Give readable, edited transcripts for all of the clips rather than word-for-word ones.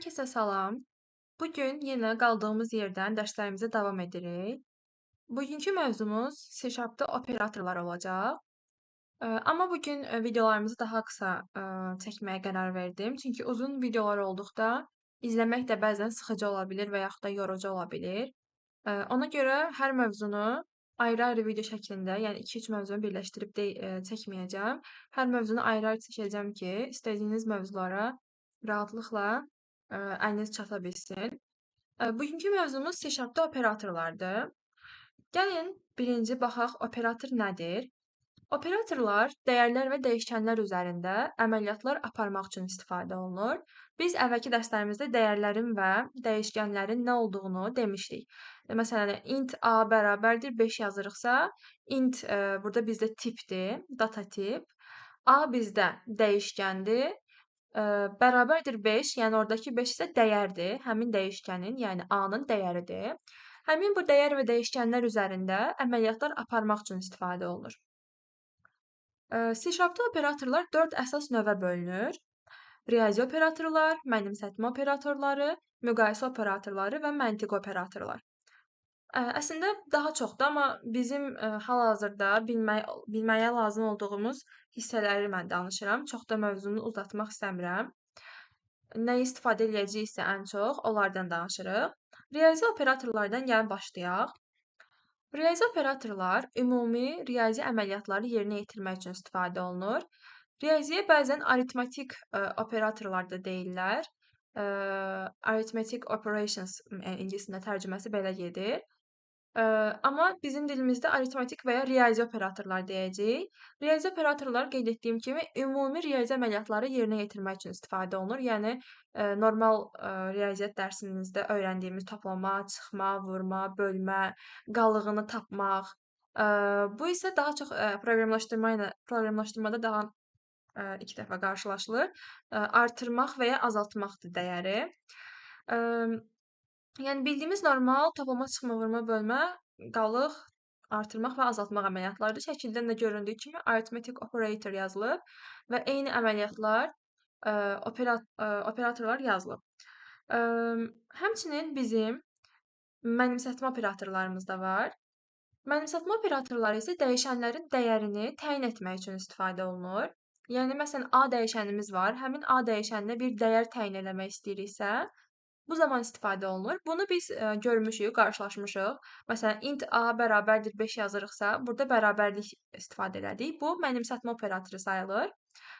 Hər kəsə salam. Bu gün yenə qaldığımız yerdən dərslərimizə davam edirik. Bugünkü mövzumuz C#-da operatorlar olacaq. Amma bu gün videolarımızı daha qısa çəkməyə qərar verdim. Çünki uzun videolar olduqda izləmək də bəzən sıxıcı ola bilər və yaxud da yorucu ola bilər. Ona görə hər mövzunu ayrı-ayrı video şəklində, yəni 2-3 mövzunu birləşdirib çəkməyəcəm. Hər mövzunu ayrı-ayrı çəkəcəm ki, istədiyiniz mövzulara rahatlıqla əliniz çata bilsin. Bugünkü mövzumuz C#-da operatorlardır. Gəlin birinci baxaq operator nədir? Operatorlar dəyərlər və dəyişkənlər üzərində əməliyyatlar aparmaq üçün istifadə olunur. Biz əvvəlki dərslərimizdə dəyərlərin və dəyişkənlərin nə olduğunu demişdik. Məsələn, int a bərabərdir 5 yazırıqsa, int burada bizdə tipdir, data tip. A bizdə dəyişkəndir. Bərabərdir 5, yəni oradakı 5 isə dəyərdir, həmin dəyişkənin, yəni A-nın dəyəridir. Həmin bu dəyər və dəyişkənlər üzərində əməliyyatlar aparmaq üçün istifadə olunur. C#-da operatorlar 4 əsas növə bölünür. Riyazi operatorlar, mənimsətmə operatorları, müqayisə operatorları və məntiqi operatorlar. Əslində daha çoxdur, amma bizim hal-hazırda bilməyə lazım olduğumuz hissələri mən danışıram. Çox da mövzunu uzatmaq istəmirəm. Nəyi istifadə eləyəcəyiksə ən çox onlardan danışırıq. Riyazi operatorlardan gəlin başlayaq. Riyazi operatorlar ümumi riyazi əməliyyatları yerinə yetirmək üçün istifadə olunur. Riyaziyə bəzən aritmatik operatorlar da deyirlər. Arithmetic operations ingiliscə tərcüməsi belə gedir. Amma bizim dilimizdə aritmatik və ya riyazi operatorlar deyəcəyik. Riyazi operatorlar qeyd etdiyim kimi ümumi riyazi əməliyyatları yerinə yetirmək üçün istifadə olunur. Yəni normal riyaziyyat dərsimizdə öyrəndiyimiz toplama, çıxma, vurma, bölmə, qalığını tapmaq. Bu isə daha çox proqramlaşdırmada daha iki dəfə qarşılaşılır. Artırmaq və ya azaltmaqdır dəyəri. Yəni bildiyimiz normal toplama, çıxma, vurma, bölmə, qalıq, artırmaq və azaltmaq əməliyyatlarıdır. Şəkildən də göründüyü kimi arithmetic operator yazılıb və eyni əməliyyatlar operatorlar yazılıb. Həmçinin bizim mənimsətmə operatorlarımız da var. Mənimsətmə operatorları isə dəyişənlərin dəyərini təyin etmək üçün istifadə olunur. Yəni məsələn A dəyişənimiz var. Həmin A dəyişəninə bir dəyər təyin eləmək istəyiriksə, bu zaman istifadə olunur. Bunu biz görmüşük, qarşılaşmışıq. Məsələn, int a bərabərdir 5 yazırıqsa, burada bərabərlik istifadə elədik. Bu mənimsətmə operatoru sayılır.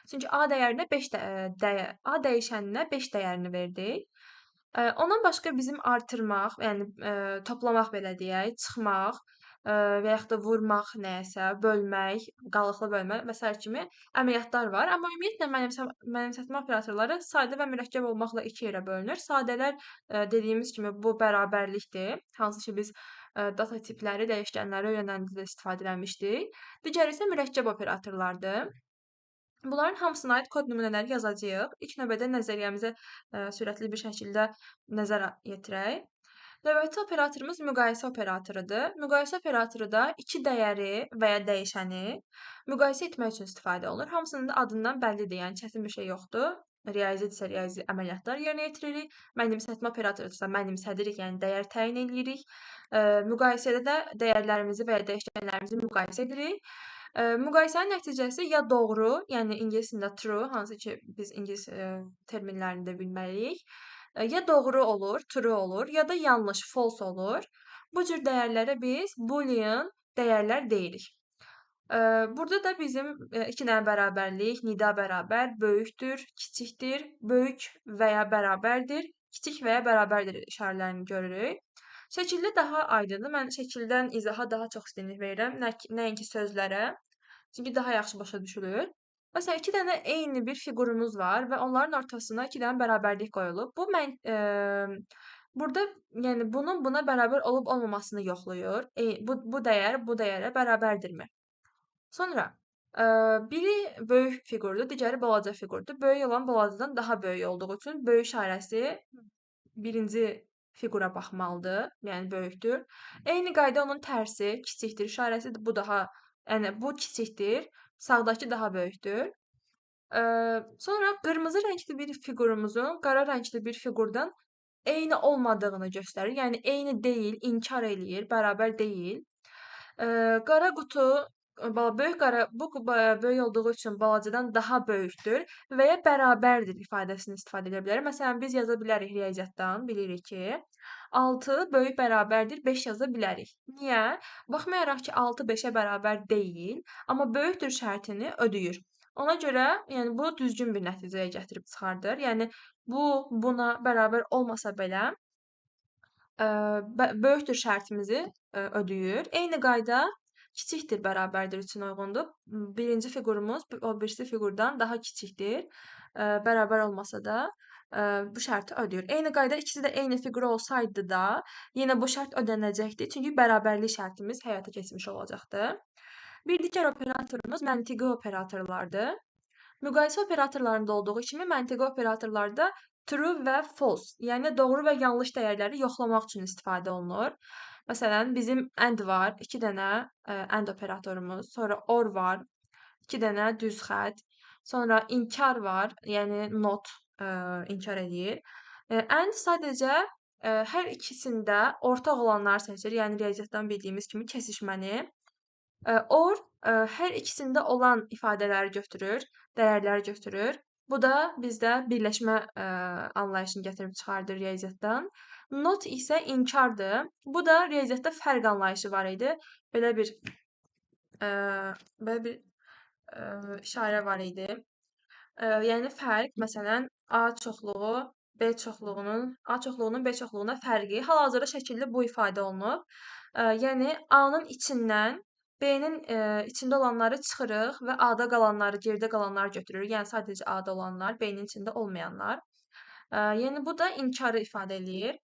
Çünki a dəyərinə 5 a dəyişəninə 5 dəyərini verdik. Ondan başqa bizim artırmaq, yəni toplamaq belə deyək, çıxmaq və yaxud da vurmaq nəyəsə, bölmək, qalıqlı bölmə və sair kimi əməliyyatlar var. Amma ümumiyyətlə mənimsətmə operatorları sadə və mürəkkəb olmaqla iki yerə bölünür. Sadələr dediyimiz kimi bu bərabərlikdir. Hansı ki biz data tipləri, dəyişkənləri öyrənəndə də istifadə eləmişdik. Digəri isə mürəkkəb operatorlardır. Bunların hamısına aid kod nümunələri yazacağıq. İlk növbədə nəzəriyyəmizə sürətli bir şəkildə nəzər yetirək. Növbəti operatorumuz müqayisə operatorudur. Müqayisə operatoru da iki dəyəri və ya dəyişəni müqayisə etmək üçün istifadə olunur. Hamısının da adından bəllidir, yəni çətin bir şey yoxdur. Riyazidirsə riyazi əməliyyatlar yerinə yetiririk. Mənimsətmə operatorudursa mənimsədirik, yəni dəyər təyin edirik. Müqayisədə də dəyərlərimizi və ya dəyişkənlərimizi müqayisə edirik. Müqayisənin nəticəsi ya doğru, yəni ingiliscə true, hansı ki biz ingilis terminlərini də bilməliyik. Ya doğru olur, true olur, ya da yanlış, false olur. Bu cür dəyərlərə biz boolean dəyərlər deyirik. Burada da bizim iki dənə bərabərlik, nida bərabər, böyükdür, kiçikdir, böyük və ya bərabərdir, kiçik və ya bərabərdir işarələrini görürük. Şəkildə daha aydındır. Mən şəkildən izaha daha çox üstünlük verirəm, nəinki sözlərə. Çünki daha yaxşı başa düşülür. Məsələn, iki dənə eyni bir fiqurumuz var və onların ortasına iki dənə bərabərlik qoyulub. Bu burada, yəni bunun buna bərabər olub olmamasını yoxlayır. Bu dəyər bu dəyərə bərabərdirmi? Sonra biri böyük fiqurdur, digəri balaca fiqurdur. Böyük olan balacadan daha böyük olduğu üçün böyük işarəsi birinci fiqura baxmalıdır, yəni böyükdür. Eyni qayda onun tərsi, kiçikdir işarəsi, bu daha, yəni bu kiçikdir. Sağdakı daha böyükdür. Sonra qırmızı rəngli bir fiqurumuzun qara rəngli bir fiqurdan eyni olmadığını göstərir. Yəni eyni deyil, inkar eləyir, bərabər deyil. Qara qutu böyük qara bu böyük olduğu üçün balacadan daha böyükdür və ya bərabərdir ifadəsini istifadə edə bilərik. Məsələn, biz yaza bilərik riyaziyyatdan, bilirik ki, 6 böyük bərabərdir 5 yaza bilərik. Niyə? Baxmayaraq ki, 6 5-ə bərabər deyil, amma böyükdür şərtini ödəyir. Ona görə, yəni bu düzgün bir nəticəyə gətirib çıxardır. Yəni bu buna bərabər olmasa belə böyükdür şərtimizi ödəyir. Eyni qayda kiçikdir bərabərdir üçün uyğundur. Birinci fiqurumuz o birisi fiqurdan daha kiçikdir. Bərabər olmasa da bu şərti ödəyir. Eyni qayda ikisi də eyni fiqur olsaydı da yenə bu şərt ödəniləcəkdi. Çünki bərabərlik şərtimiz həyata keçmiş olacaqdı. Bir digər operatorumuz məntiqi operatorlardır. Müqayisə operatorlarında olduğu kimi məntiqi operatorlarda true və false, yəni doğru və yanlış dəyərləri yoxlamaq üçün istifadə olunur. Məsələn, bizim and var, 2 dənə and operatorumuz, sonra or var, 2 dənə düz xətt, sonra inkar var, yəni not inkar eləyir. And sadəcə hər ikisində ortaq olanları seçir, yəni riyaziyyatdan bildiyimiz kimi kesişməni. Or hər ikisində olan ifadələri götürür, dəyərləri götürür. Bu da bizdə birləşmə anlayışını gətirib çıxardır riyaziyyatdan. Not isə inkardır. Bu da riyaziyyatda fərq anlayışı var idi. Belə bir işarə var idi. Yəni fərq, məsələn, A çoxluğu B çoxluğunun, A çoxluğunun B çoxluğuna fərqi. Hal-hazırda şəkildə bu ifadə olunub. Yəni A-nın içindən B-nin içində olanları çıxırıq və A-da qalanları, geridə qalanları götürürük. Yəni sadəcə A-da olanlar, B-nin içində olmayanlar. Yəni bu da inkarı ifadə eləyir.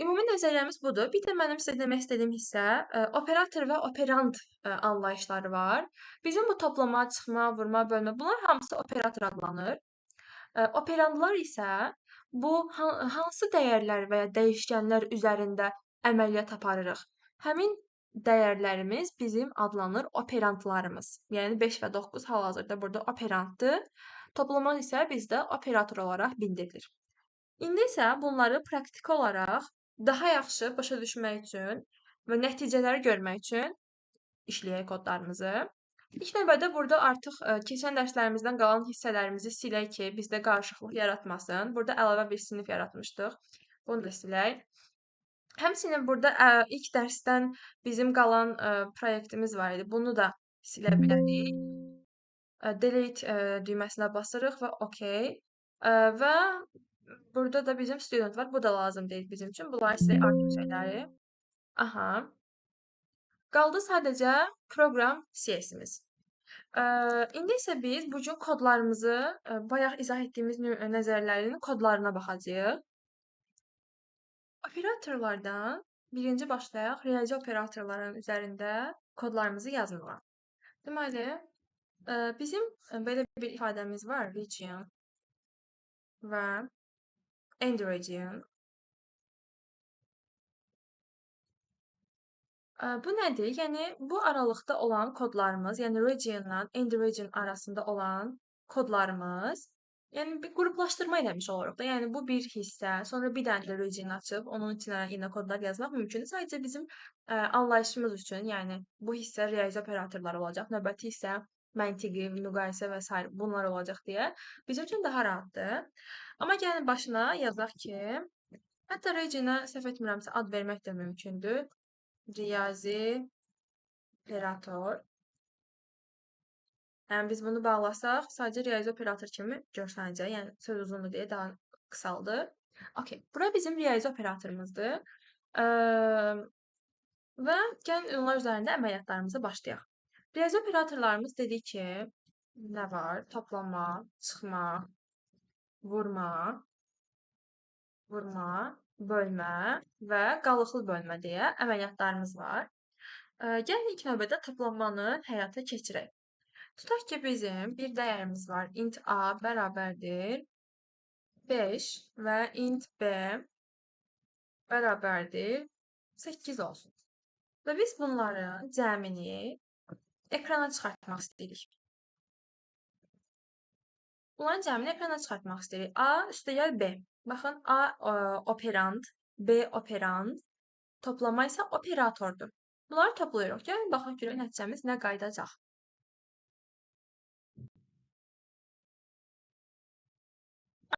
Ümumi nəzəriyyəmiz budur. Bir də mənim sizə demək istədiyim hissə operator və operand anlayışları var. Bizim bu toplama, çıxma, vurma, bölmə bunlar hamısı operator adlanır. Operandlar isə bu hansı dəyərlər və ya dəyişkənlər üzərində əməliyyat aparırıq. Həmin dəyərlərimiz bizim adlanır operandlarımız. Yəni 5 və 9 hal-hazırda burada operanddır. Toplama isə bizdə operator olaraq bildirilir. İndi isə bunları praktiki olaraq daha yaxşı başa düşmək üçün və nəticələri görmək üçün işləyək kodlarımızı. İlk növbədə burada artıq keçən dərslərimizdən qalan hissələrimizi silək ki, bizdə qarışıqlıq yaratmasın. Burada əlavə bir sinif yaratmışdıq. Bunu da silək. Həmçinin burada ilk dərsdən bizim qalan proyektimiz var idi. Bunu da silə bilərik. Delete düyməsinə basırıq və OK. Və burada da bizim student var. Bu da lazım deyil bizim üçün. Bunlar silək artıq şeyləri. Aha. Qaldı sadəcə proqram CS-imiz. İndi isə biz bu gün kodlarımızı, bayaq izah etdiyimiz nəzərlərin kodlarına baxacağıq. Operatorlardan birinci başlayaq riyazi operatorların üzərində kodlarımızı yazmağa. Deməli, bizim belə bir ifadəmiz var, region və end region. Bu nədir? Yəni, bu aralıqda olan kodlarımız, yəni regionla end region arasında olan kodlarımız, yəni bir qruplaşdırma eləmiş oluruq da. Yəni bu bir hissə, sonra bir dənə də region açıb, onun içinə yenə kodlar yazmaq mümkündür. Sadəcə bizim anlayışımız üçün, yəni bu hissə riyazi operatorlar olacaq, növbəti hissə məntiqi, müqayisə və s. bunlar olacaq deyə bizim üçün daha rahatdır. Amma gəlin başına yazaq ki, hətta regiona səhv etmirəmsə ad vermək də mümkündür. Riyazi operator. Yəni biz bunu bağlasaq, sadəcə riyazi operator kimi görsənəcək. Yəni söz uzundur deyə daha qısaldı. Okay, bura bizim riyazi operatorumuzdur. Və gəlin onlar üzərində əməliyyatlarımıza başlayaq. Riyazi operatorlarımız dedik ki, nə var? Toplama, çıxma, vurma, vurma, bölmə və qalıqlı bölmə deyə əməliyyatlarımız var. Gəlin ilk növbədə toplanmanı həyata keçirək. Tutaq ki, bizim bir dəyərimiz var. İnt A bərabərdir 5 və int B bərabərdir 8 olsun. Və biz bunların cəmini ekrana çıxartmaq istəyirik. Bunların cəmini ekrana çıxartmaq istəyirik. A üstəgəl B. Baxın, A operand, B operand, toplama isə operatordur. Bunları toplayırıq. Gəlin, baxaq görək nəticəmiz nə qayıdacaq.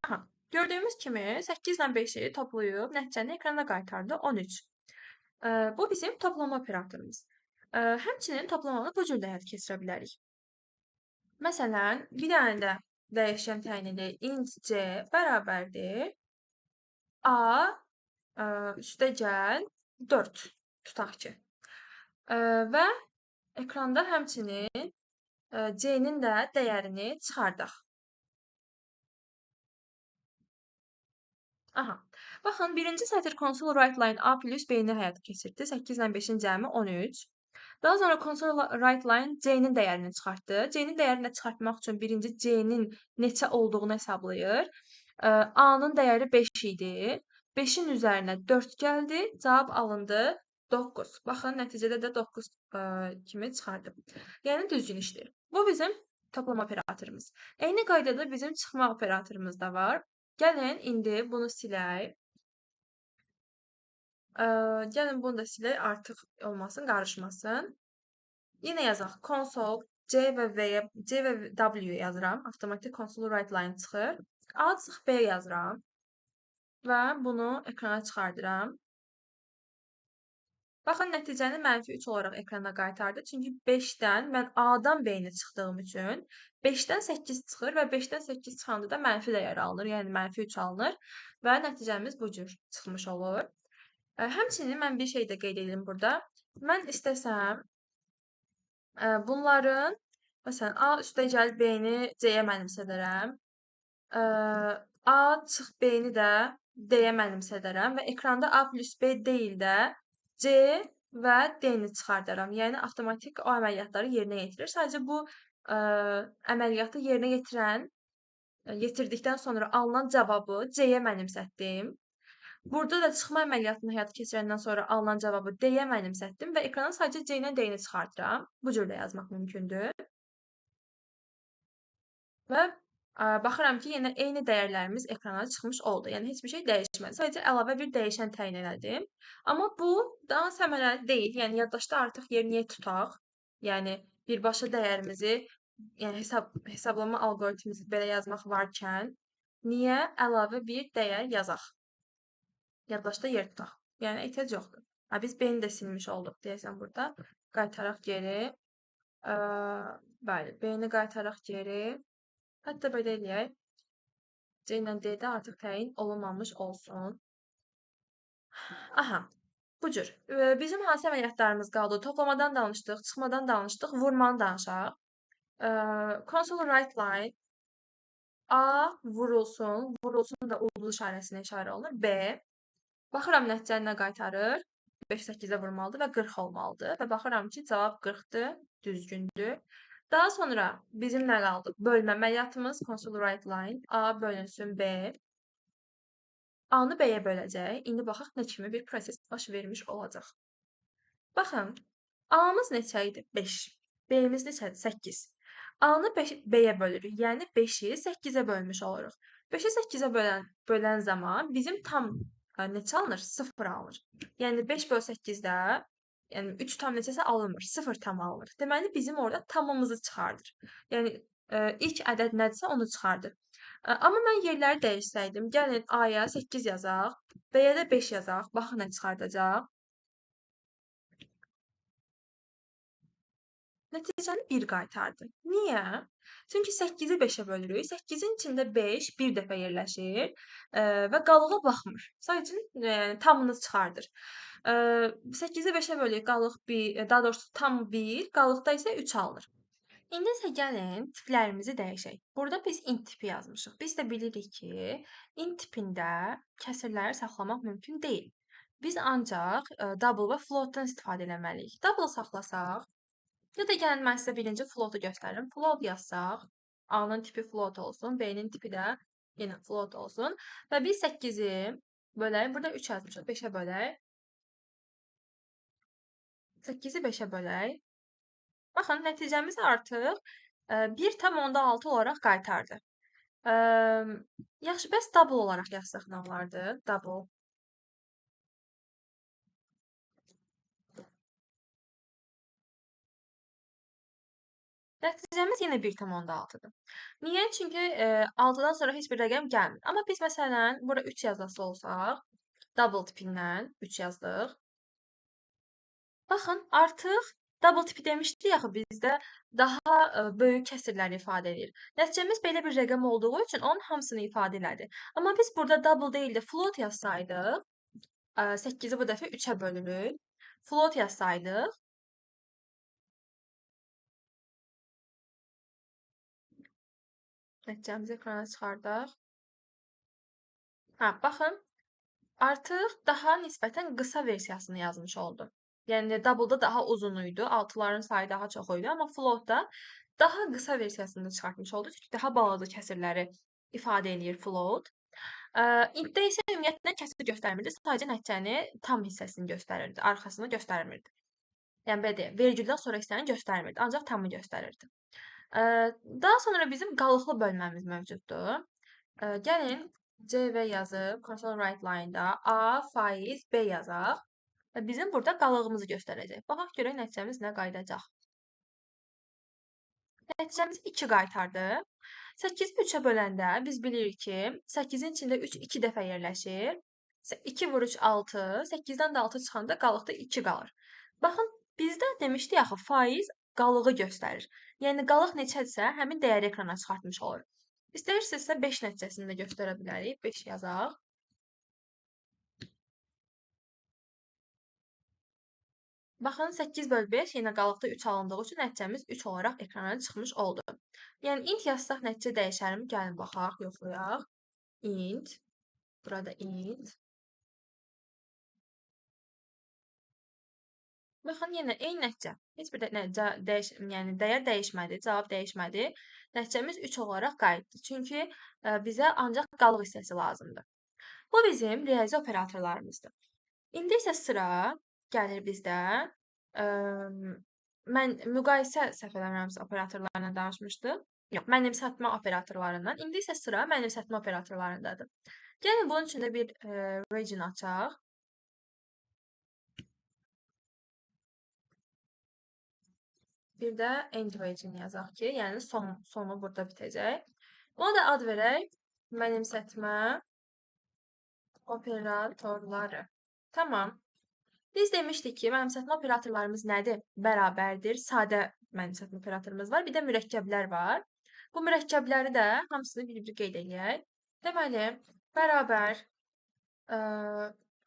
Aha, gördüyümüz kimi 8 ilə 5-i toplayıb nəticəni ekrana qaytardı 13. Bu bizim toplama operatorumuz. Həmçinin toplamanı bu cür də həyata keçirə bilərik. Məsələn, bir dənə də dəyişən təyin edək. Int C bərabərdir A üstəgəl 4 tutaq ki. Və ekranda həmçinin C-nin də dəyərini çıxardaq. Aha. Baxın, birinci sətr console write line A plus B-ni həyata keçirdi. 8 ilə 5-in cəmi 13. Daha sonra console write line C-nin dəyərini çıxartdı. C-nin dəyərini çıxartmaq üçün birinci C-nin neçə olduğunu hesablayır. A-nın dəyəri 5 idi. 5-in üzərinə 4 gəldi. Cavab alındı 9. Baxın, nəticədə də 9 kimi çıxardı. Yəni, düzgün işləyir. Bu bizim toplama operatorumuz. Eyni qaydada bizim çıxma operatorumuz da var. Gəlin, indi bunu silək. Gəlin, bunu da silək, artıq olmasın, qarışmasın. Yenə yazaq. Console C və V-yə, C və W yazıram. Avtomatik console write line çıxır. A çıx B yazıram və bunu ekrana çıxardıram. Baxın, nəticəni -3 olaraq ekrana qaytardı. Çünki 5-dən, mən A-dan B-ni çıxdığım üçün 5-dən 8 çıxır və 5-dən 8 çıxanda da mənfi dəyər alınır, yəni -3 alınır və nəticəmiz bu cür çıxmış olur. Həmçinin mən bir şey də qeyd edim burada. Mən istəsəm, bunların, məsələn, A üstəgəl B-ni C-yə mənimsədərəm, A çıx B-ni də D-yə mənimsədərəm və ekranda A plus B deyil də C və D-ni çıxardaram. Yəni, avtomatik o əməliyyatları yerinə yetirir. Sadəcə bu əməliyyatı yerinə yetirdikdən sonra alınan cavabı C-yə mənimsətdim. Burada da çıxma əməliyyatını həyata keçirəndən sonra alınan cavabı D-yə mənimsətdim və ekrana sadəcə C ilə D-ni çıxardıram. Bu cür də yazmaq mümkündür. Və baxıram ki, yenə eyni dəyərlərimiz ekrana çıxmış oldu. Yəni, heç bir şey dəyişmədi. Sadəcə əlavə bir dəyişən təyin elədim. Amma bu daha səmərəli deyil. Yəni, yaddaşda artıq yer niyə tutaq? Yəni, birbaşa dəyərimizi, yəni hesablama alqoritmimizi belə yazmaq varkən, niyə əlavə bir dəyər yazaq? Yaddaşda yer tutaq. Yəni, ehtiyac yoxdur. Biz B-ni də silmiş olduq deyəsən burada. Qaytaraq geri. Bəli, B-ni qaytaraq geri. Hətta belə eləyək. C ilə D-də artıq təyin olunmamış olsun. Aha, bu cür. Bizim hansı əməliyyatlarımız qaldı? Toplamadan danışdıq, çıxmadan danışdıq, vurmanı danışaq. Console write line A vurulsun, vurulsun da ulduz işarəsinə işarə olunur. B. Baxıram nəticəni nə qaytarır? 5 8-ə vurmalıdır və 40 olmalıdır. Və baxıram ki, cavab 40-dır, düzgündür. Daha sonra bizim nə qaldı? Bölmə əməliyyatımız console write line A bölünsün B. A-nı B-yə böləcək. İndi baxaq nə kimi bir proses baş vermiş olacaq. Baxın, A-mız neçə idi? 5. B-miz neçədir? 8. A-nı B-yə bölürük. Yəni 5-i 8-ə bölmüş oluruq. 5-i 8-ə bölən zaman bizim tam neçə alınır? 0 alınır. Yəni 5 böl 8-də, yəni 3 tam neçəsə alınmır, 0 tam alınır. Deməli, bizim orada tamımızı çıxardır. Yəni, ilk ədəd nədirsə onu çıxardır. Amma mən yerləri dəyişsəydim, gəlin A-ya 8 yazaq, B-yə də 5 yazaq, baxın nə çıxardacaq. Nəticəni 1 qaytardı. Niyə? Çünki 8-i 5-ə bölürük. 8-in içində 5 bir dəfə yerləşir və qalığa baxmır. Sadəcə yəni, tamını çıxardır. 8-i 5-ə bölürük, qalıq 1, daha doğrusu tam 1, qalıqda isə 3 alınır. İndi isə gəlin tiplərimizi dəyişək. Burada biz int tipi yazmışıq. Biz də bilirik ki, int tipində kəsirləri saxlamaq mümkün deyil. Biz ancaq double və floatdan istifadə eləməliyik. Double saxlasaq, ya da gəlin mən sizə birinci float'u göstərim. Float yazsaq, A-nın tipi float olsun, B-nin tipi də yenə float olsun. Və biz 8-i bölək, burada 3 yazmışıq, 5-ə bölək. 8-i 5-ə bölək. Baxın, nəticəmiz artıq 1,6 olaraq qaytardı. Yaxşı, bəs double olaraq yazsaq nə olardı? Double. Nəticəmiz yenə 1,6-dır. Niyə? Çünki 6-dan sonra heç bir rəqəm gəlmir. Amma biz məsələn, bura 3 yazası olsaq, double tipindən 3 yazdıq. Baxın, artıq double tipi demişdik axı bizdə daha böyük kəsirləri ifadə edir. Nəticəmiz belə bir rəqəm olduğu üçün onun hamısını ifadə elədi. Amma biz burada double deyil də float yazsaydıq, 8-i bu dəfə 3-ə bölürük. Float yazsaydıq, nəticəmizi ekrana çıxardaq. Hə, baxın, artıq daha nisbətən qısa versiyasını yazmış oldu. Yəni, double-da daha uzun idi, altıların sayı daha çox idi, amma float-da daha qısa versiyasını çıxartmış oldu. Çünki daha balaca kəsirləri ifadə eləyir float. Int-də isə ümumiyyətlə kəsir göstərmirdi, sadəcə nəticəni tam hissəsini göstərirdi, arxasını göstərmirdi. Yəni, belə deyək, vergüldən sonra hissəni göstərmirdi, ancaq tamı göstərirdi. Daha sonra bizim qalıqlı bölməmiz mövcuddur. Gəlin, CV yazıb, console write line-da A faiz B yazaq və bizim burada qalığımızı göstərəcək. Baxaq görək nəticəmiz nə qayıdacaq. Nəticəmiz 2 qaytardı. 8-i 3-ə böləndə biz bilirik ki, 8-in içində 3 2 dəfə yerləşir. 2 vur 3 6, 8-dən də 6 çıxanda qalıqda 2 qalır. Baxın, bizdə demişdik axı faiz qalığı göstərir. Yəni qalıq neçədirsə, həmin dəyəri ekrana çıxartmış olur. İstəyirsinizsə 5 nəticəsini də göstərə bilərik. 5 yazaq. Baxın, 8 böl 5 yenə qalıqda 3 alındığı üçün nəticəmiz 3 olaraq ekrana çıxmış oldu. Yəni int yazsaq nəticə dəyişərmi? Gəlin baxaq, yoxlayaq. Int, burada int. Baxın, yenə eyni nəticə. Heç bir yəni dəyər dəyişmədi, cavab dəyişmədi. Nəticəmiz 3 olaraq qayıtdı. Çünki bizə ancaq qalıq hissəsi lazımdır. Bu bizim riyazi operatorlarımızdır. İndi isə sıra gəlir bizdə. Mən müqayisə səhv eləmirəmsə operatorlarından danışmışdım. Yox, mənimsətmə operatorlarından. İndi isə sıra mənimsətmə operatorlarındadır. Gəlin bunun üçün də bir region açaq. Bir də end region yazaq ki, yəni sonu burada bitəcək. Buna da ad verək. Mənimsətmə operatorları. Tamam. Biz demişdik ki, mənimsətmə operatorlarımız nədir? Bərabərdir. Sadə mənimsətmə operatorumuz var. Bir də mürəkkəblər var. Bu mürəkkəbləri də hamısını bir-bir qeyd eləyək. Deməli, bərabər,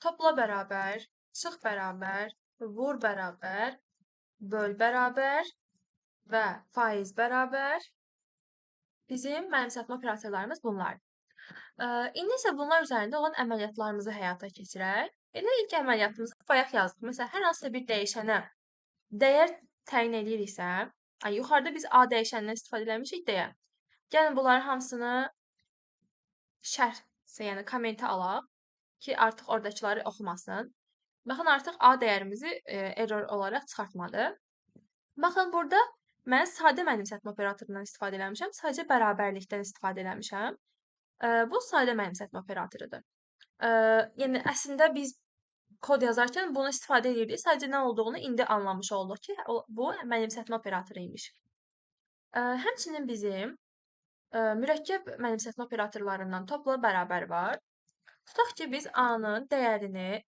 topla bərabər, çıx bərabər, vur bərabər, böl bərabər və faiz bərabər. Bizim mənimsətmə operatorlarımız bunlardır. İndi isə bunlar üzərində olan əməliyyatlarımızı həyata keçirək. Elə ilk əməliyyatımızı bayaq yazdıq. Məsələn, hər hansısa bir dəyişənə dəyər təyin eləyiriksə, yuxarıda biz A dəyişənindən istifadə eləmişik deyə. Gəlin, bunların hamısını şərh, yəni kommentə alaq ki, artıq oradakıları oxumasın. Baxın, artıq A dəyərimizi error olaraq çıxartmadı. Baxın, burada mən sadə mənimsətmə operatorundan istifadə eləmişəm, sadəcə bərabərlikdən istifadə eləmişəm. Bu sadə mənimsətmə operatorudur. Yəni, əslində biz kod yazarkən bunu istifadə edirdik. Sadəcə nə olduğunu indi anlamış olduq ki, bu mənimsətmə operatoru imiş. Həmçinin bizim mürəkkəb mənimsətmə operatorlarından topla bərabər var. Tutaq ki, biz A-nın dəyərini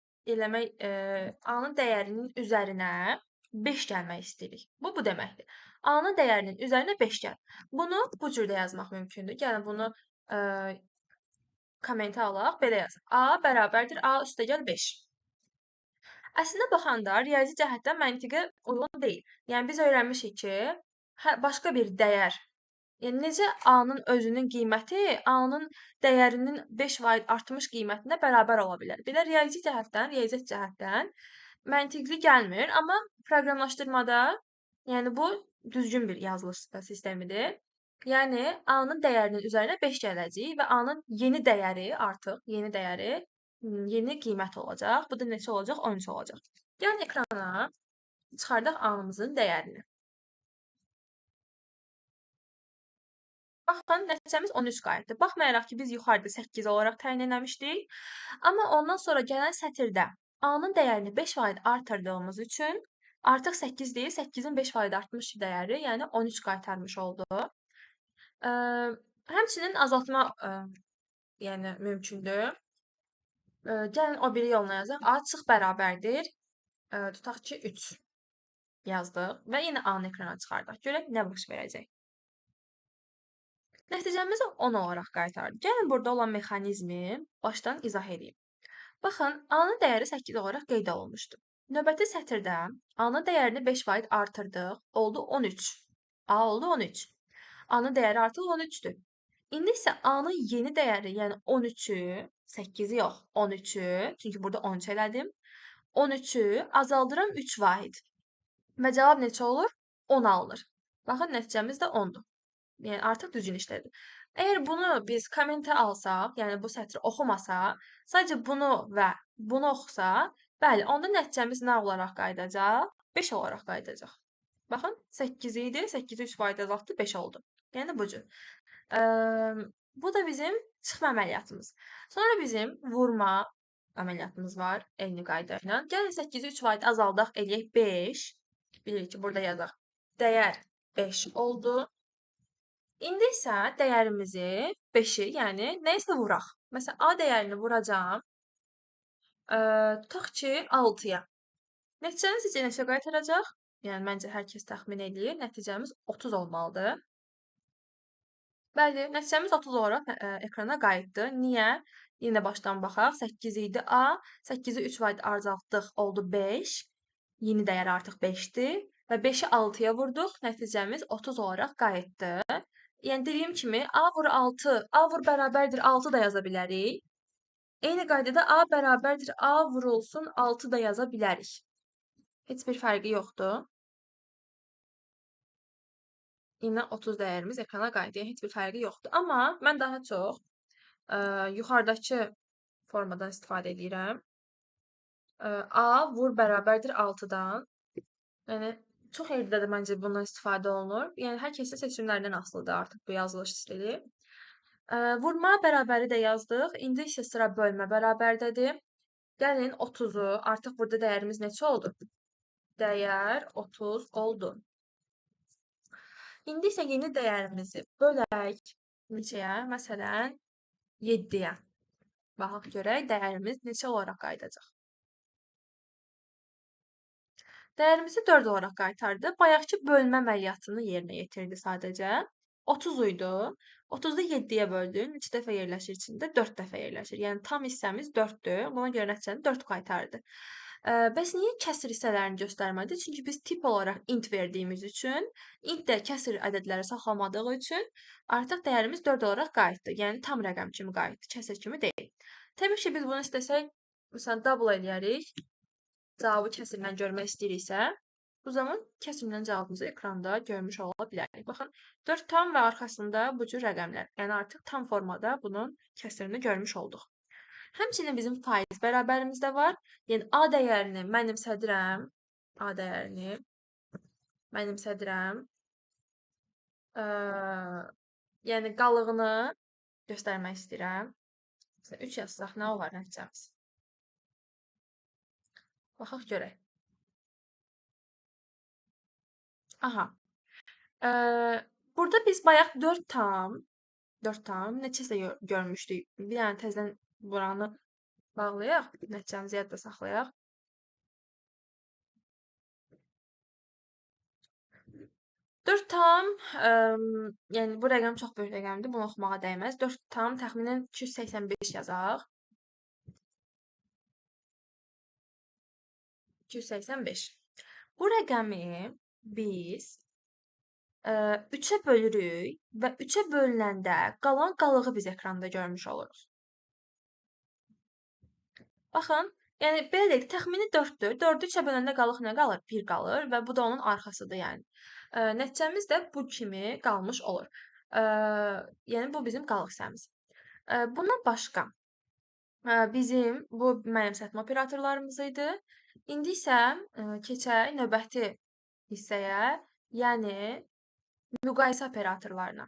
A-nın dəyərinin üzərinə 5 gəlmək istəyirik. Bu deməkdir. A-nın dəyərinin üzərinə 5 gəl. Bunu bu cürdə yazmaq mümkündür. Gəlin, bunu kommentə alaq. Belə yazaq. A bərabərdir A üstəgəl 5. Əslində baxanda riyazi cəhətdən məntiqə uyğun deyil. Yəni biz öyrənmişik ki, başqa bir dəyər, yəni necə A-nın özünün qiyməti A-nın dəyərinin 5 vahid artmış qiymətinə bərabər ola bilər. Belə riyazi cəhətdən, riyaziyyat cəhətdən məntiqli gəlmir, amma proqramlaşdırmada, yəni bu düzgün bir yazılış sistemidir. Yəni A-nın dəyərinin üzərinə 5 gələcək və A-nın yeni dəyəri artıq, yeni dəyəri, yeni qiymət olacaq. Bu da neçə olacaq? 13 olacaq. Gəlin ekrana çıxardaq A-mızın dəyərini. Baxın, nəticəmiz 13 qayıtdı. Baxmayaraq ki, biz yuxarıda 8 olaraq təyin eləmişdik. Amma ondan sonra gələn sətirdə A-nın dəyərini 5 vahid artırdığımız üçün artıq 8 deyil, 8-in 5 vahid artmış dəyəri, yəni 13 qaytarmış oldu. Həmçinin azaltma yəni mümkündür. Gəlin o biri yoluna yazaq. A çıx bərabərdir. Tutaq ki, 3 yazdıq və yenə A-nı ekrana çıxardaq. Görək nə baş verəcək. Nəticəmiz 10 olaraq qaytardı. Gəlin burada olan mexanizmi başdan izah edeyim. Baxın, A-nın dəyəri 8 olaraq qeyd olunmuşdu. Növbəti sətirdə A-nın dəyərini 5 vahid artırdıq. Oldu 13. A oldu 13. A-nın dəyəri artıq 13-dür. İndi isə A-nın yeni dəyəri, yəni 13-ü, 8-i yox, 13-ü, çünki burada 13 elədim. 13-ü azaldıram 3 vahid. Və cavab neçə olur? 10 alınır. Baxın, nəticəmiz də 10-dur. Yəni, artıq düzgün işlədi. Əgər bunu biz kommentə alsaq, yəni bu sətri oxumasaq, sadəcə bunu və bunu oxusaq, bəli, onda nəticəmiz nə olaraq qayıdacaq? 5 olaraq qayıdacaq. Baxın, 8 idi, 8-i 3 vahid azaltdı, 5 oldu. Yəni, bu cür. Bu da bizim çıxma əməliyyatımız. Sonra bizim vurma əməliyyatımız var, eyni qayda ilə. Gəlin, 8-i 3 vahid azaldaq, eləyək 5. Bilirik ki, burada yazaq. Dəyər 5 oldu. İndi isə dəyərimizi 5-i, yəni nəyisə vuraq. Məsələn, A dəyərini vuracağam. Tutaq ki, 6-ya. Nəticəni sizcə neçə qaytaracaq? Yəni, məncə hər kəs təxmin eləyir. Nəticəmiz 30 olmalıdır. Bəli, nəticəmiz 30 olaraq ekrana qayıtdı. Niyə? Yenə başdan baxaq. 8 idi A. 8-i 3 vahid azaltdıq, oldu 5. Yeni dəyər artıq 5-dir. Və 5-i 6-ya vurduq. Nəticəmiz 30 olaraq qayıtdı. Yəni, dediyim kimi, A vur 6, A vur bərabərdir 6 da yaza bilərik. Eyni qaydada A bərabərdir A vurulsun 6 da yaza bilərik. Heç bir fərqi yoxdur. Yenə 30 dəyərimiz ekrana qayıtdı. Yəni, heç bir fərqi yoxdur. Amma mən daha çox yuxarıdakı formadan istifadə edirəm. A vur bərabərdir 6-dan. Yəni, çox yerdə də məncə bundan istifadə olunur. Yəni, hər kəsin seçimlərindən asılıdır artıq bu yazılış stili. Vurma bərabəri də yazdıq. İndi isə sıra bölmə bərabərdədir. Gəlin 30-u, artıq burada dəyərimiz neçə oldu? Dəyər 30 oldu. İndi isə yeni dəyərimizi bölək neçəyə? Məsələn, 7-yə. Baxaq görək, dəyərimiz neçə olaraq qayıdacaq? Dəyərimizi 4 olaraq qaytardı. Bayaqki bölmə əməliyyatını yerinə yetirdi sadəcə. 30 idi. 30-u 7-yə böldü. Neçə dəfə yerləşir içində? 4 dəfə yerləşir. Yəni, tam hissəmiz 4-dür. Buna görə nəticəni 4 qaytardı. Bəs niyə kəsr hissələrini göstərmədi? Çünki biz tip olaraq int verdiyimiz üçün, int də kəsr ədədləri saxlamadığı üçün artıq dəyərimiz 4 olaraq qayıtdı. Yəni, tam rəqəm kimi qayıtdı, kəsr kimi deyil. Təbii ki, biz bunu istəsək, məsələn, double eləyərik. Cavabı kəsrlə görmək istəyiriksə, bu zaman kəsrlə cavabımızı ekranda görmüş ola bilərik. Baxın, 4 tam və arxasında bu cür rəqəmlər. Yəni, artıq tam formada bunun kəsrini görmüş olduq. Həmçinin bizim faiz bərabərimiz də var. Yəni, A dəyərini mənimsədirəm. A dəyərini mənimsədirəm. Yəni, qalığını göstərmək istəyirəm. Məsələn, 3 yazsaq nə olar nəticəmiz? Baxaq görək. Aha. Burada biz bayaq 4 tam neçəsə görmüşdük. Bir dənə təzədən buranı bağlayaq, nəticəmizi yadda saxlayaq. 4 tam, yəni bu rəqəm çox böyük rəqəmdir, bunu oxumağa dəyməz. 4 tam təxminən 285 yazaq. 285. Bu rəqəmi biz 3-ə bölürük və 3-ə bölünəndə qalan qalığı biz ekranda görmüş oluruq. Baxın, yəni belə deyək, təxmini 4-dür. 4-ü 3-ə böləndə qalıq nə qalır? 1 qalır və bu da onun arxasıdır, yəni. Nəticəmiz də bu kimi qalmış olur. Yəni, bu bizim qalıq hissəmiz. Bundan başqa, bizim bu mənimsətmə operatorlarımız idi. İndi isə keçək növbəti hissəyə, yəni müqayisə operatorlarına.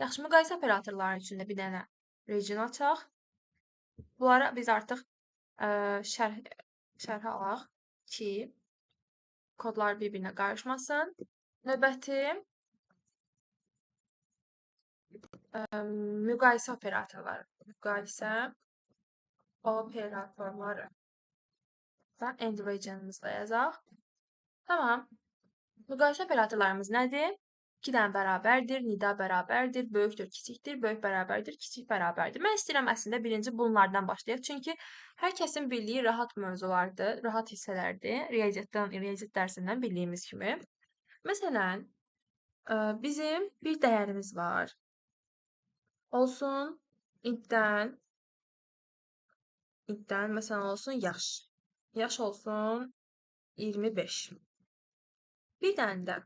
Yaxşı, müqayisə operatorları üçün də bir dənə region açaq. Bunlara biz artıq şərhə alaq ki, kodlar bir-birinə qarışmasın. Növbəti müqayisə operatorları. Müqayisə operatorları. Və end region'ımızda yazaq. Tamam. Müqayisə operatorlarımız nədir? 2 dənə bərabərdir, nida bərabərdir, böyükdür, kiçikdir, böyük bərabərdir, kiçik bərabərdir. Mən istəyirəm əslində birinci bunlardan başlayaq. Çünki hər kəsin bildiyi rahat mövzulardır, rahat hissələrdir. Riyaziyyatdan, riyaziyyat dərsindən bildiyimiz kimi. Məsələn, bizim bir dəyərimiz var. Olsun intdən məsələn olsun yaş. Yaş olsun 25. Bir dənə də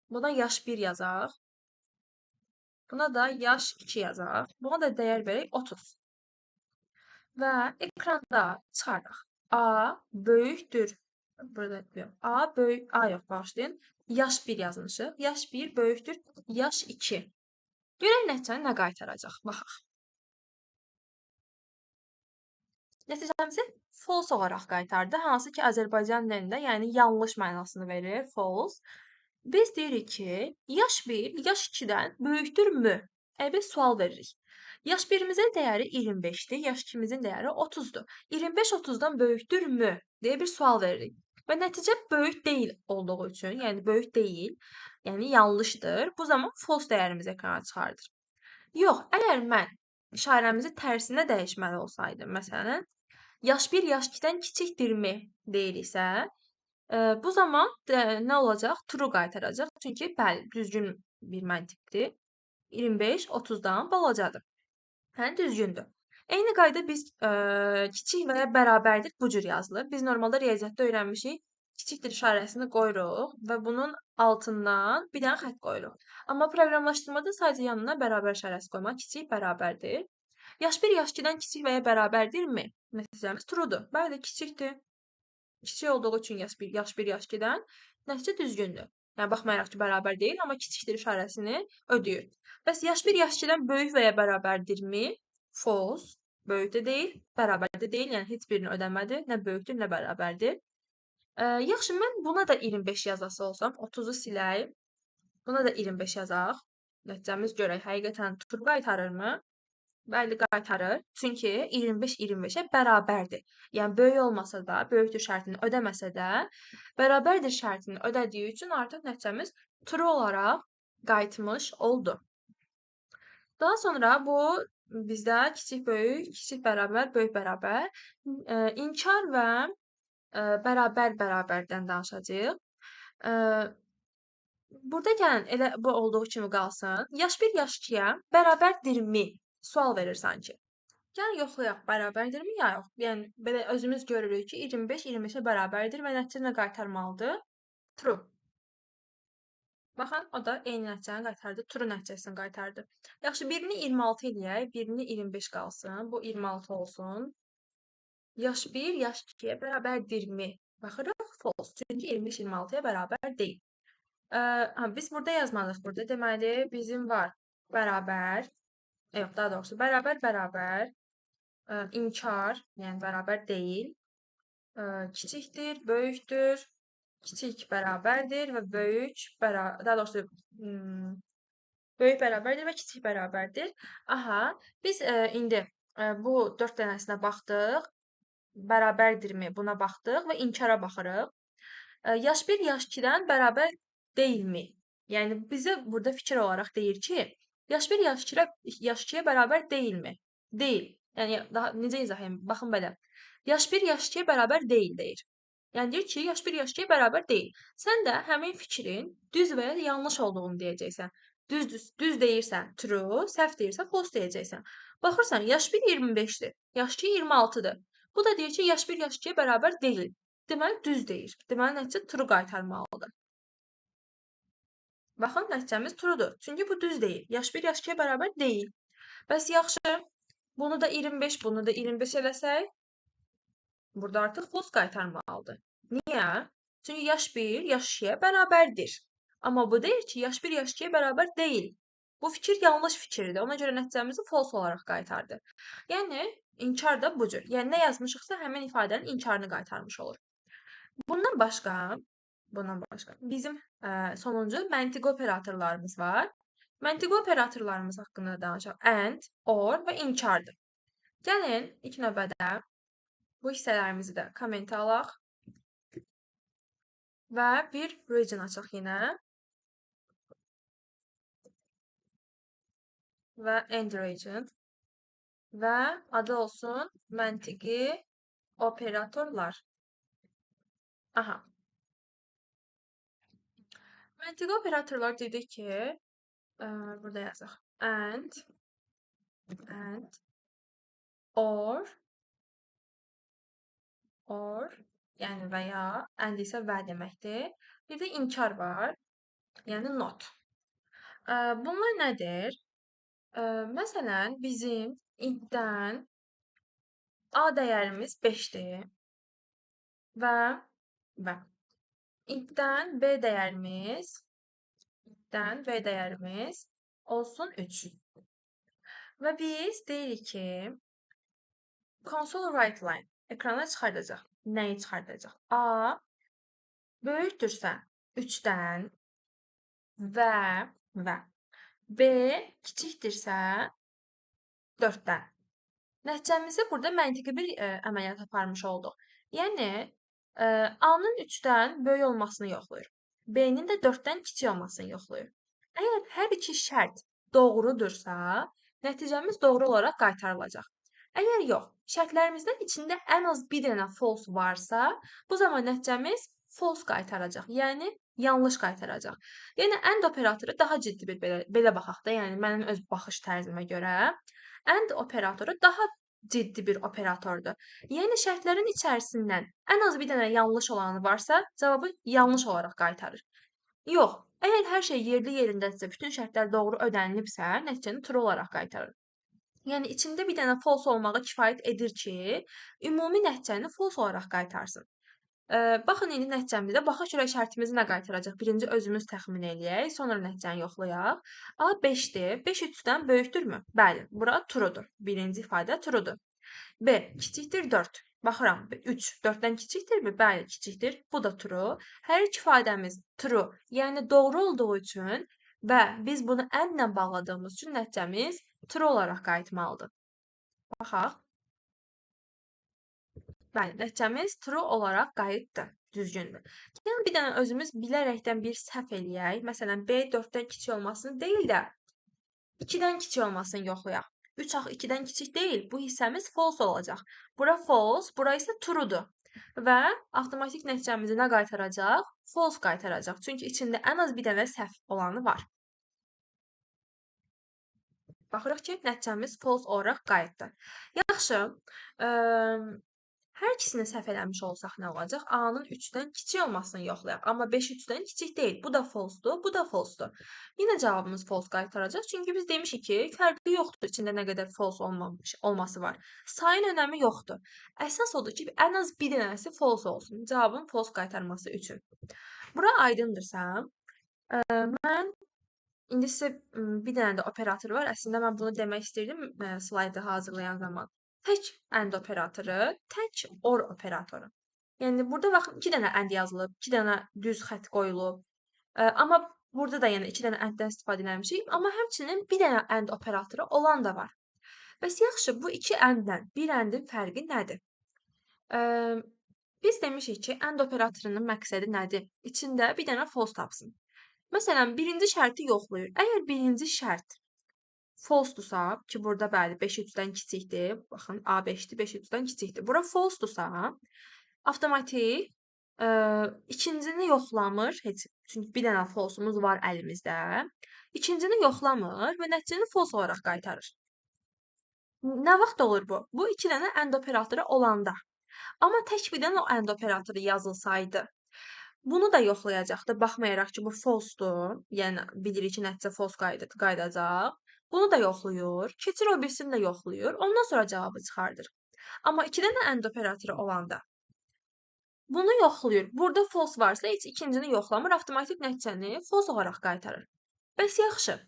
buna yaş 1 yazaq. Buna da yaş 2 yazaq. Buna da dəyər verək 30. Və ekranda çıxardaq. A böyükdür. Burada yox. A böyük, A yox, bağışlayın. Yaş 1 yazmışıq. Yaş 1 böyükdür. Yaş 2. Görək nəticəni nə qaytaracaq. Baxaq. Nəticəmizi false olaraq qaytardı. Hansı ki, Azərbaycan dilində, yəni yanlış mənasını verir. False. Biz deyirik ki, yaş 1, yaş 2-dən böyükdürmü? Biz sual veririk. Yaş 1-imizin dəyəri 25-dir, yaş 2-mizin dəyəri 30-dur. 25 30-dan böyükdürmü? Deyə bir sual veririk. Və nəticə böyük deyil olduğu üçün, yəni böyük deyil, yəni yanlışdır. Bu zaman false dəyərimizi ekrana çıxardır. Yox, əgər mən işarəmizi tərsinə dəyişməli olsaydım, məsələn, yaş 1, yaş 2-dən kiçikdirmi deyiriksə, bu zaman nə olacaq? True qaytaracaq. Çünki bəli, düzgün bir məntiqdir. 25 30-dan balacadır. Yəni düzgündür. Eyni qayda biz kiçik və ya bərabərdir bu cür yazılır. Biz normalda riyaziyyatda öyrənmişik. Kiçikdir işarəsini qoyuruq və bunun altından bir dənə xətt qoyuruq. Amma proqramlaşdırmada sadəcə yanına bərabər işarəsi qoymaq kiçik bərabərdir. Yaş 1, yaş 2-dən kiçik və ya bərabərdirmi? Nəticəmiz truedur. Bəli, kiçikdir. Kiçik olduğu üçün yaş 1, yaş 1, yaş 2-dən nəticə düzgündür. Yəni, baxmayaraq ki, bərabər deyil, amma kiçikdir işarəsini ödəyir. Bəs yaş 1, yaş 2-dən böyük və ya bərabərdirmi? False. Böyük də deyil, bərabər də deyil. Yəni, heç birini ödəmədi. Nə böyükdür, nə bərabərdir. Yaxşı, mən buna da 25 yazası olsam, 30-u silək. Buna da 25 yazaq. Nəticəmiz görək, həqiqətən true qaytarırmı? Bəli, qaytarır. Çünki 25 25-ə bərabərdir. Yəni, böyük olmasa da, böyükdür şərtini ödəməsə də, bərabərdir şərtini ödədiyi üçün artıq nəticəmiz true olaraq qayıtmış oldu. Daha sonra bu bizdə kiçik, böyük, kiçik bərabər, böyük bərabər, inkar və bərabər bərabərdən danışacağıq. Burada gəlin, elə bu olduğu kimi qalsın. Yaş 1, yaş 2-yə bərabərdirmi? Sual verir sanki. Gəlin yoxlayaq, bərabərdirmi ya yox? Yəni, belə özümüz görürük ki, 25 25-ə bərabərdir və nəticə nə qaytarmalıdır? True. Baxın, o da eyni nəticəni qaytardı, true nəticəsini qaytardı. Yaxşı, birini 26 eləyək, birini 25 qalsın. Bu 26 olsun. Yaş 1, yaş 2-yə bərabərdirmi? Baxırıq, false. Çünki 25 26-ya bərabər deyil. Biz burada yazmadıq burada. Deməli, bizim var bərabər. Yox, daha doğrusu bərabər, bərabər, inkar, yəni bərabər deyil, kiçikdir, böyükdür, kiçik bərabərdir və böyük, daha doğrusu böyük bərabərdir və kiçik bərabərdir. Aha, biz indi bu 4 dənəsinə baxdıq, bərabərdirmi buna baxdıq və inkara baxırıq. Yaş 1, yaş 2-dən bərabər deyilmi? Yəni, bizə burada fikir olaraq deyir ki, yaş 1, yaş 2-yə bərabər deyilmi? Deyil. Yəni, daha necə izah edeyim? Baxın belə. Yaş 1, yaş 2-yə bərabər deyil deyir. Yəni, deyir ki, yaş 1, yaş 2-yə bərabər deyil. Sən də həmin fikrin düz və ya yanlış olduğunu deyəcəksən. Düz deyirsən true, səhv deyirsən false deyəcəksən. Baxırsan, yaş 1 25-dir, yaş 2 26-dır. Bu da deyir ki, yaş 1, yaş 2-yə bərabər deyil. Deməli, düz deyir. Deməli, nəticə true qaytarmalıdır. Baxın, nəticəmiz truedur. Çünki bu düz deyil. Yaş 1, yaş 2-yə bərabər deyil. Bəs yaxşı, bunu da 25, bunu da 25 eləsək, burada artıq false qaytarmalıdır. Niyə? Çünki yaş 1, yaş 2-yə bərabərdir. Amma bu deyir ki, yaş 1, yaş 2-yə bərabər deyil. Bu fikir yanlış fikirdir. Ona görə nəticəmizi false olaraq qaytardı. Yəni, inkar da bu cür. Yəni, nə yazmışıqsa, həmin ifadənin inkarını qaytarmış olur. Bundan başqa bizim sonuncu məntiqi operatorlarımız var. Məntiqi operatorlarımız haqqında danışaq. And, or və inkardır. Gəlin, ilk növbədə bu hissələrimizi də kommentə alaq və bir region açaq yenə. Və end region və adı olsun məntiqi operatorlar. Aha. Məntiqi operatorlar dedik ki, burada yazaq. And, or, yəni və ya, and isə və deməkdir. Bir də inkar var, yəni not. Bunlar nədir? Məsələn, bizim intdən A dəyərimiz 5-dir və intdən B dəyərimiz olsun 3. Və biz deyirik ki, console write line ekrana çıxardacaq. Nəyi çıxardacaq? A böyükdürsə 3-dən və B kiçikdirsə 4-dən. Nəticəmizi burada məntiqi bir əməliyyat aparmış olduq. Yəni, A-nın 3-dən böyük olmasını yoxlayır. B-nin də 4-dən kiçik olmasını yoxlayır. Əgər hər iki şərt doğrudursa, nəticəmiz doğru olaraq qaytarılacaq. Əgər yox, şərtlərimizdən içində ən az bir dənə false varsa, bu zaman nəticəmiz false qaytaracaq. Yəni, yanlış qaytaracaq. Yəni, and operatoru daha ciddi bir belə baxaq da, yəni mənim öz baxış tərzimə görə and operatoru daha ciddi bir operatordur. Yəni, şərtlərin içərisindən ən az bir dənə yanlış olanı varsa, cavabı yanlış olaraq qaytarır. Yox, əgər hər şey yerli yerindədirsə, bütün şərtlər doğru ödənilibsə, nəticəni true olaraq qaytarır. Yəni, içində bir dənə false olmağı kifayət edir ki, ümumi nəticəni false olaraq qaytarsın. Baxın, indi nəticəmizdə baxaq görək şərtimizi nə qaytaracaq. Birinci özümüz təxmin eləyək, sonra nəticəni yoxlayaq. A 5-dir. 5 3-dən böyükdürmü? Bəli, bura truedur. Birinci ifadə truedur. B kiçikdir 4. Baxıram, 3 4-dən kiçikdirmi? Bəli, kiçikdir. Bu da true. Hər iki ifadəmiz true, yəni doğru olduğu üçün və biz bunu and-lə bağladığımız üçün nəticəmiz true olaraq qayıtmalıdır. Baxaq. Bəli, nəticəmiz true olaraq qayıtdı. Düzgündür. Yəni, bir dənə özümüz bilərəkdən bir səhv eləyək. Məsələn, B 4-dən kiçik olmasını deyil də 2-dən kiçik olmasını yoxlayaq. 3 axı 2-dən kiçik deyil. Bu hissəmiz false olacaq. Bura false, bura isə truedur. Və avtomatik nəticəmizi nə qaytaracaq? False qaytaracaq. Çünki içində ən az bir dənə səhv olanı var. Baxırıq ki, nəticəmiz false olaraq qayıtdı. Yaxşı. Hər ikisini səhv eləmiş olsaq nə olacaq? A-nın 3-dən kiçik olmasını yoxlayaq. Amma 5 3-dən kiçik deyil. Bu da false-dur, bu da false-dur. Yenə cavabımız false qaytaracaq. Çünki biz demişik ki, fərqi yoxdur içində nə qədər false olması var. Sayın önəmi yoxdur. Əsas odur ki, ən az bir dənəsi false olsun. Cavabın false qaytarması üçün. Bura aydındırsa, mən indi sizə bir dənə də operator var. Əslində, mən bunu demək istəyirdim slaydı hazırlayan zaman. Tək and operatoru, tək or operatoru. Yəni, burada baxın, 2 dənə and yazılıb, 2 dənə düz xətt qoyulub. Amma burada da yəni 2 dənə and-dən istifadə eləmişik. Amma həmçinin bir dənə and operatoru olan da var. Bəs yaxşı, bu iki and-lə bir and-in fərqi nədir? Biz demişik ki, and operatorunun məqsədi nədir? İçində bir dənə false tapsın. Məsələn, birinci şərti yoxlayır. Əgər birinci şərt false-dursa, ki, burada bəli, 5 3-dən kiçikdir. Baxın, A 5-dir, 5 3-dən kiçikdir. Bura false-dursa, avtomatik ikincini yoxlamır. Heç, çünki bir dənə false-umuz var əlimizdə. İkincini yoxlamır və nəticəni false olaraq qaytarır. Nə vaxt olur bu? Bu, iki dənə and operatoru olanda. Amma tək bir dənə o and operatoru yazılsaydı, bunu da yoxlayacaqdı. Baxmayaraq ki, bu false-dur. Yəni, bilirik ki, nəticə false qayıdacaq. Bunu da yoxlayır, keçir o birisini də yoxlayır, ondan sonra cavabı çıxardır. Amma iki dənə and operatoru olanda bunu yoxlayır. Burada false varsa heç ikincini yoxlamır, avtomatik nəticəni false olaraq qaytarır. Bəs yaxşı,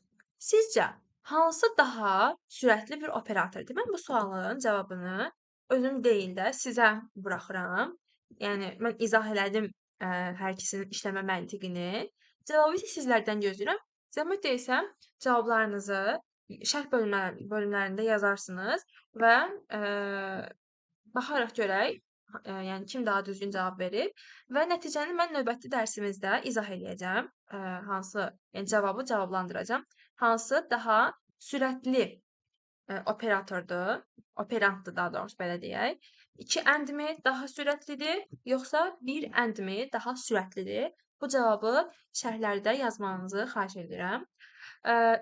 Sizcə hansı daha sürətli bir operatordur? Mən bu sualın cavabını özüm deyil də sizə buraxıram. Yəni mən izah elədim hər ikisinin işləmə məntiqini. Cavabı isə sizlərdən gözləyirəm. Zəhmət deyilsə cavablarınızı şərh bölümlərində yazarsınız və baxaraq görək, yəni kim daha düzgün cavab verib və nəticəni mən növbəti dərsimizdə izah eləyəcəm. Hansı, yəni cavabı cavablandıracağam. Hansı daha sürətli operatordur, operantdır daha doğrusu belə deyək. 2 and-mi daha sürətlidir, yoxsa 1 and-mi daha sürətlidir? Bu cavabı şərhlərdə yazmanızı xahiş edirəm.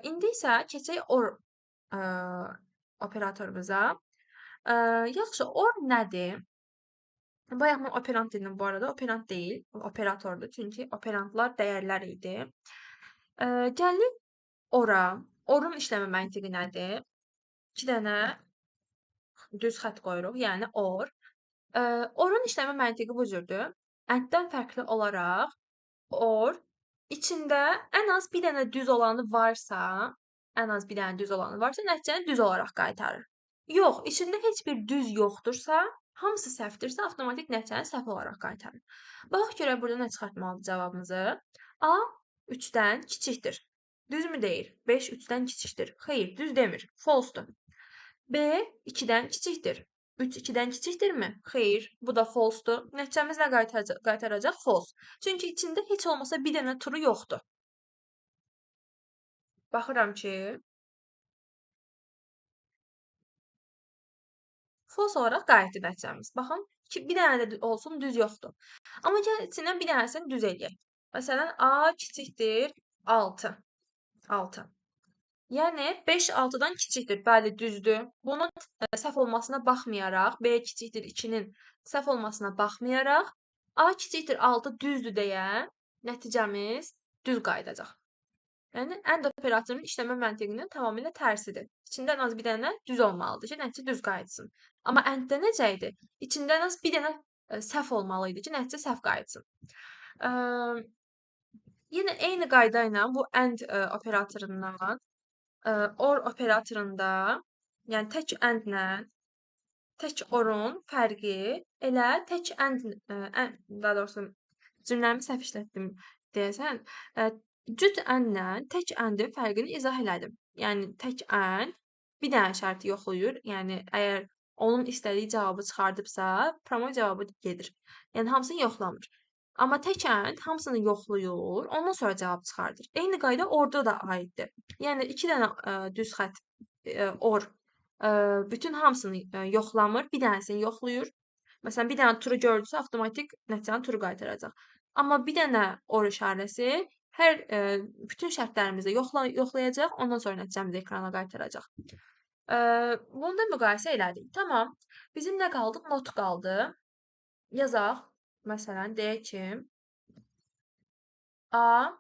İndi isə keçək or operatorumuza. Yaxşı, or nədir? Bayaq mən operant dedim bu arada. Operant deyil, operatordur. Çünki operantlar dəyərlər idi. Gəlirik ora. Orun işləmə məntiqi nədir? 2 dənə düz xətt qoyuruq, yəni or. Orun işləmə məntiqi bu cürdür. And-dən fərqli olaraq or içində ən az bir dənə düz olanı varsa, ən az bir dənə düz olanı varsa, nəticəni düz olaraq qaytarır. Yox, içində heç bir düz yoxdursa, hamısı səhvdirsə, avtomatik nəticəni səhv olaraq qaytarır. Baxaq görək burada nə çıxartmalıdır cavabımızı. A 3-dən kiçikdir. Düzmü deyir? 5 3-dən kiçikdir. Xeyr, düz demir. False-dur. B 2-dən kiçikdir. 3 2-dən kiçikdirmi? Xeyr, bu da false-dur. Nəticəmiz nə qaytaracaq? False. Çünki içində heç olmasa bir dənə true yoxdur. Baxıram ki, false olaraq qayıtdı nəticəmiz. Baxın ki, bir dənə də olsun düz yoxdur. Amma gəl içindən bir dənəsini düz eləyək. Məsələn, A kiçikdir 6. 6. Yəni 5 6-dan kiçikdir. Bəli, düzdür. Bunun səhv olmasına baxmayaraq, B kiçikdir 2-nin səhv olmasına baxmayaraq, A kiçikdir 6 düzdür deyə nəticəmiz düz qayıdacaq. Yəni, and operatorunun işləmə məntiqinin tamamilə tərsidir. İçində ən az bir dənə düz olmalıdır ki, nəticə düz qayıtsın. Amma and-də necə idi? İçində ən az bir dənə səhv olmalı idi ki, nəticə səhv qayıtsın. Yenə eyni qayda ilə bu and operatorundan or operatorunda, yəni tək and-lə tək orun fərqi elə tək and, daha doğrusu cümləmi səhv işlətdim deyəsən, cüt and-lə tək and-in fərqini izah elədim. Yəni tək and bir dənə şərti yoxlayır. Yəni əgər onun istədiyi cavabı çıxardıbsa, promoy cavabı gedir. Yəni hamısını yoxlamır. Amma tək and hamısını yoxlayır, ondan sonra cavab çıxardır. Eyni qayda orada da aiddir. Yəni 2 dənə düz xətt or bütün hamısını yoxlamır, bir dənəsini yoxlayır. Məsələn, bir dənə true gördüsə, avtomatik nəticəni true qaytaracaq. Amma bir dənə or işarəsi hər bütün şərtlərimizi yoxlayacaq, ondan sonra nəticəmizi ekrana qaytaracaq. Bunu da müqayisə elədik. Tamam. Bizim nə qaldı? Not qaldı. Yazaq. Məsələn, deyək ki, A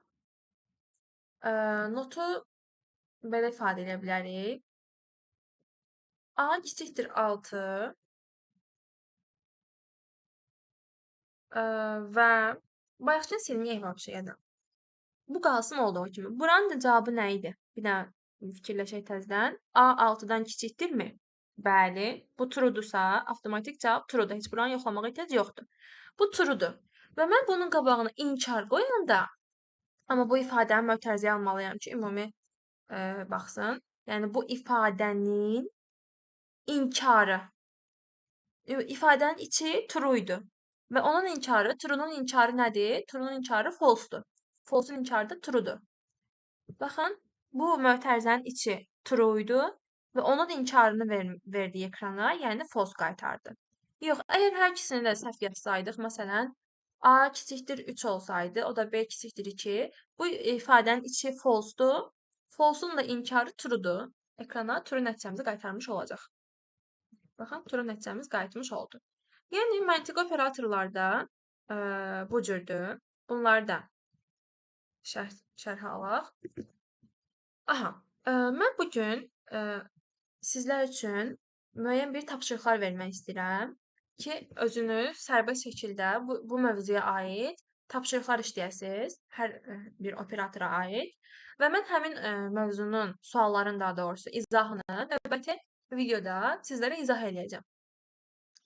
notu belə ifadə edə bilərik. A kiçikdir 6 və bayaqkını silməyək vəbşə ya da. Bu qalsın olduğu kimi. Buranın da cavabı nə idi? Bir dənə fikirləşək təzədən. A 6-dan kiçikdirmi? Bəli. Bu truedursa, avtomatik cavab truedur. Heç buranı yoxlamağa ehtiyac yoxdur. Bu truedur. Və mən bunun qabağına inkar qoyanda, amma bu ifadəni mötərizəyə almalıyam ki, ümumi baxsın. Yəni, bu ifadənin inkarı. İfadənin içi true idi. Və onun inkarı, true'nun inkarı nədir? True'nun inkarı false'dur. False'un inkarı da true'dur. Baxın, bu mötərizənin içi true idi və onun inkarını verdiyi ekrana, yəni false qaytardı. Yox, əgər hər ikisini də səhv yazsaydıq, məsələn, A kiçikdir 3 olsaydı, o da B kiçikdir 2, bu ifadənin içi false'dur. False'un da inkarı true'dur. Ekrana true nəticəmizi qaytarmış olacaq. Baxın, true nəticəmiz qayıtmış oldu. Yəni, məntiqi operatorlarda bu cürdür. Bunları da şərhə alaq. Aha, mən bugün sizlər üçün müəyyən bir tapşırıqlar vermək istəyirəm ki, özünüz sərbəst şəkildə bu mövzuya aid tapşırıqlar işləyəsiniz, hər bir operatora aid və mən həmin mövzunun, sualların daha doğrusu izahını növbəti videoda sizlərə izah eləyəcəm.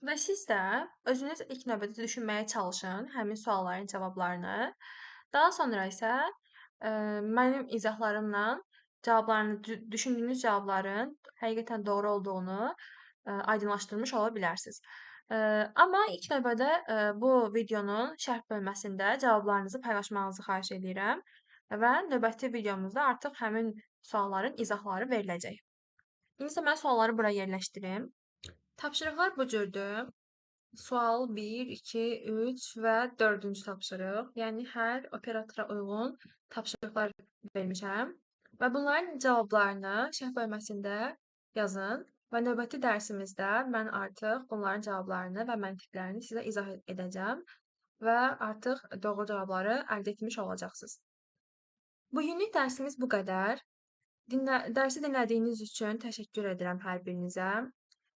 Və siz də özünüz ilk növbədə düşünməyə çalışın həmin sualların cavablarını. Daha sonra isə mənim izahlarımla cavablarını, düşündüyünüz cavabların həqiqətən doğru olduğunu aydınlaşdırmış ola bilərsiniz. Amma ilk növbədə bu videonun şərh bölməsində cavablarınızı paylaşmağınızı xahiş edirəm və növbəti videomuzda artıq həmin sualların izahları veriləcək. İndi isə mən sualları bura yerləşdirim. Tapşırıqlar bu cürdür. Sual 1, 2, 3 və 4-cü tapşırıq. Yəni hər operatora uyğun tapşırıqlar vermişəm. Və bunların cavablarını şərh bölməsində yazın. Və növbəti dərsimizdə mən artıq bunların cavablarını və məntiqlərini sizə izah edəcəm və artıq doğru cavabları əldə etmiş olacaqsınız. Bugünlük dərsimiz bu qədər. Dərsi dinlədiyiniz üçün təşəkkür edirəm hər birinizə.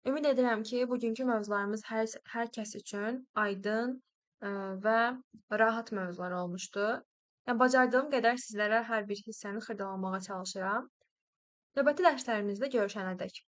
Ümid edirəm ki, bugünkü mövzularımız hər kəs üçün aydın və rahat mövzular olmuşdu. Yəni, bacardığım qədər sizlərə hər bir hissəni xırdalamağa çalışıram. Növbəti dərslərimizdə görüşənədək.